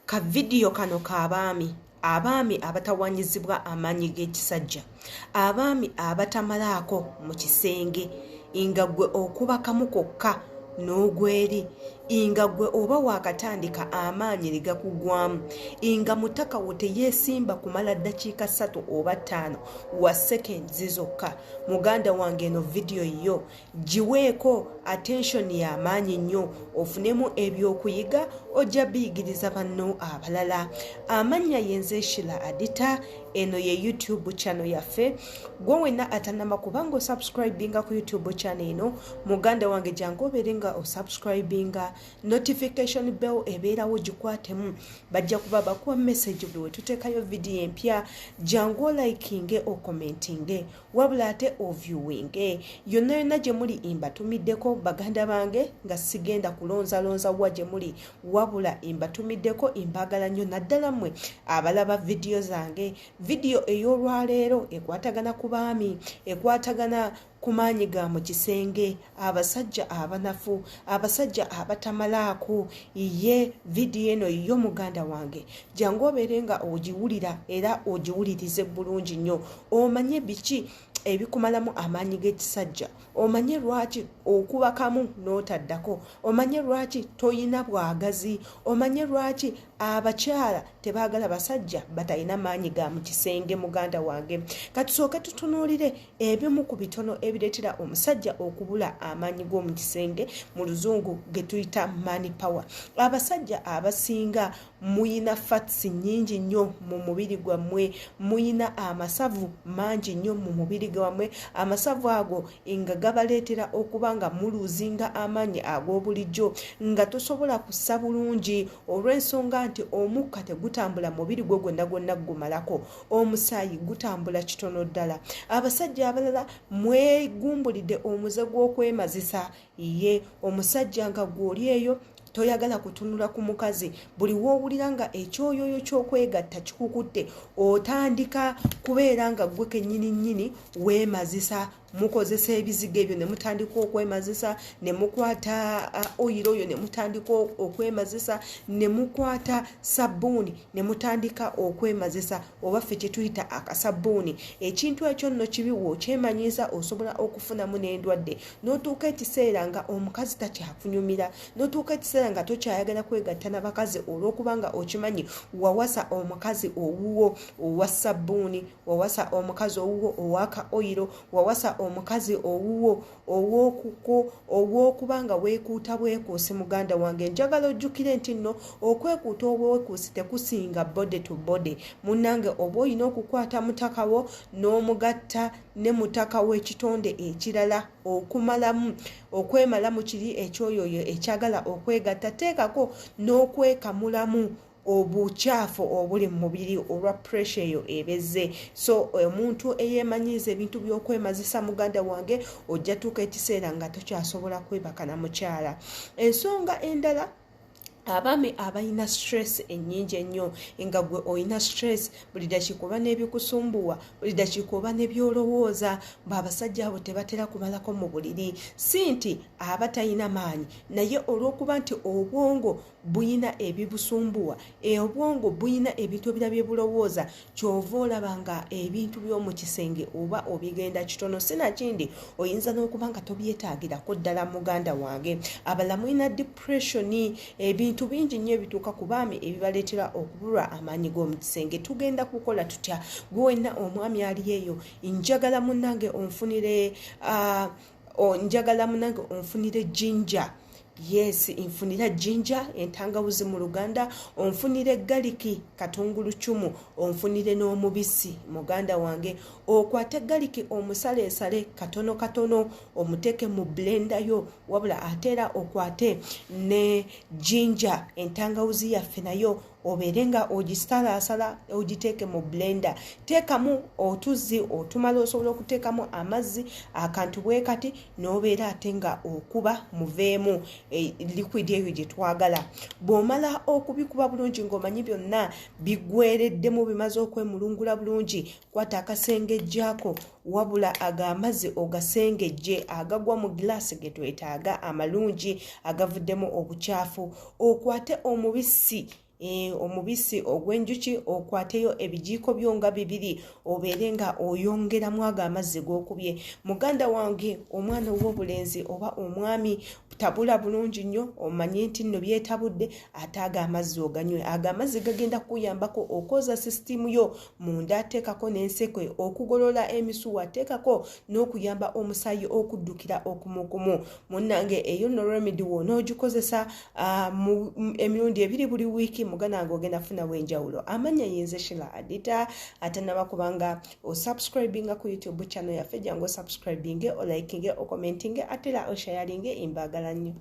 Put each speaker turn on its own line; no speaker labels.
Ka vidiyo kano k'abaami, abaami abatawanyizibwa amaanyi g'ekisajja, abaami abatamalaako mu kisenge nga ggwe okuba kamu kokka n'ogwa eri, nga ggwe oba waakatandika amaanyi ne gakugwamu, nga mutaka wo teyeesimba kumala ddakiika ssatu oba ttaano wa seconds zokka. Muganda wange eno vidiyo yo Giweeko attention ya maanyi nnyo ofunemu ebyokuyiga ojja biyigiriza banno abalala. Amannya yenze Shila Adita, eno ye YouTube channel yaffe. Gwe wenna atanaba kubanga osubscribinga ku YouTube channel eno, muganda wange jangu obeere nga osubscribinga, notification bell ebeerawo gikwatemu, bajja kuba bakuwa message buli wetuteekayo video empya. Jangu olikinge okomentinge wabula ate oviewinge yonna yonna gye muli mbatumiddeko baganda bange nga sigenda kulonzalonza wa gye muli wabula mbatumiddeko mbagala nnyo naddala mmwe abalaba vidiyo zange. Vidiyo ey'olwaleero ekwatagana ku baami, ekwatagana ku maanyi ga mu kisenge, abasajja abanafu, abasajja abatamalaako. Ye vidiyo eno yo muganda wange jangu obeere nga ogiwulira era ogiwulirize bulungi nnyo omanye biki ebikumalamu amaanyi g'ekisajja, omanye lwaki okuba kamu n'otaddako, omanye lwaki toyina bwagazi, omanye lwaki abakyala tebaagala basajja batalina maanyi ga mu kisenge. Muganda wange, katusooke tutunuulire ebimu ku bitono ebireetera omusajja okubula amaanyi g'omu kisenge, mu luzungu ge tuyita man power. Abasajja abasinga muyina fats nnyingi nnyo mu mubiri gwammwe, muyina amasavu mangi nnyo mu mubiri gwammwe. Amasavu ago nga gabaleetera okuba nga muluuzinga amaanyi ag'obulijjo, nga tosobola kussa bulungi olw'ensonga nti omukka tegutambula mubiri gwo gwonna gwonna gumalako, omusaayi gutambula kitono ddala. Abasajja abalala mwegumbulidde omuze gw'okwemazisa. Ye omusajja nga gw'oli eyo toyagala kutunula ku mukazi, buli w'owulira nga ekyoyoyo ky'okwegatta kikukutte otandika kubeera nga ggwe kennyini nnyini weemazisa. Mukozesa ebizigo ebyo ne mutandika okwemazisa, ne mukwata oyiro oyo ne mutandika okwemazisa, ne mukwata sabbuuni ne mutandika okwemazisa, oba ffe kye tuyita akasabbuuni. Ekintu ekyo nno kibi, w'okyemanyiiza osobola okufunamu n'endwadde n'otuuka ekiseera nga omukazi takyakunyumira, n'otuuka ekiseera nga tokyayagala kwegatta na bakazi olw'okuba nga okimanyi wawasa omukazi owuwo owa sabbuuni, wawasa omukazi owuwo owaka oyiro, wawasa omukazi owuwo ow'okuba nga weekuuta bwekuusi. Muganda wange, njagala ojjukire nti nno okwekuuta obwekuusi tekusinga body to body. Munnange, oba olina okukwata mutakawo n'omugatta ne mutaka w'ekitonde ekirala okumalamu okwemalamu kiri ekyoyoyo ekyagala okwegatta, teekako n'okwekamulamu obukyafu obuli mu mubiri olwa pressure eyo ebezze. So omuntu eyeemanyiiza ebintu by'okwemazisa, muganda wange, ojja tuuka ekiseera nga tokyasobola kwebaka na mukyala. Ensonga endala, abaami abalina stress ennyingi ennyo, nga gwe olina stress buli dakiika, oba n'ebikusumbuwa buli dakiika, oba nebyolowooza, bw'abasajja abo tebatera kumalako mu buliri. Si nti aba talina maanyi, naye olw'okuba nti obwongo buyina ebibusumbuwa, obwongo buyina ebintu ebira bye bulowooza, kyova olaba nga ebintu by'omu kisenge oba obigenda kitono, sinakindi oyinza n'okuba nga tobyetaagirako ddala. Muganda wange, abalala mulina depression, ebintu bingi nnyo ebituuka ku baami ebibaleetera okubulwa amaanyi g'omu kisenge. Tugenda kukola tutya? Gwe wenna omwami ali eyo, njagala munnange onfunire njagala munnange onfunire ginger. Yes, nfunira ginger, entangawuzi mu Luganda, onfunire garlic, katungulucumu, onfunire n'omubisi. Muganda wange, okwate garlic omusaleesale katono katono, omuteeke mu blender yo, wabula ate era okwate ne ginger, entangawuzi yaffe, nayo obeere nga ogisalaasala ogiteeke mu blender. Teekamu otuzzi otumala, osobola okuteekamu amazzi akantu bwe kati, n'obeera ate nga okuba muveemu liquid eyo gye twagala. Bw'omala okubikuba bulungi ng'omanyi byonna biggwereddemu, bimaze okwemulungula bulungi, kwata akasengejjaako, wabula ago amazzi ogasengejje agagwa mu gilaasi ge twetaaga amalungi agavuddemu obukyafu, okwate omubisi. Omubisi ogw'enjuki okwateyo ebijiiko byo nga 2 obeere nga oyongeramu ago amazzi g'okubye. Muganda wange omwana ow'obulenzi oba omwami, tabula bulungi nnyo, omanye nti nno byetabudde, ate ago amazzi oganywe. Ago amazzi gagenda kukuyambako okwoza sisitimu yo munda, teekako n'ensekwe okugolola emisuwa, teekako n'okuyamba omusaayi okuddukira okumukumu. Munnange, eyo nno remedy w'onoogikozesa emirundi 2 buli wiiki, muganda wange, ogenda kufunawo enjawulo. Amannya yenze Shila Adita. Atanaba kubanga osubscribinga ku YouTube channel yaffe, jangu osubscribinge, olikinge, okommentinge, ate era osharinge. Mbaagala nnyo.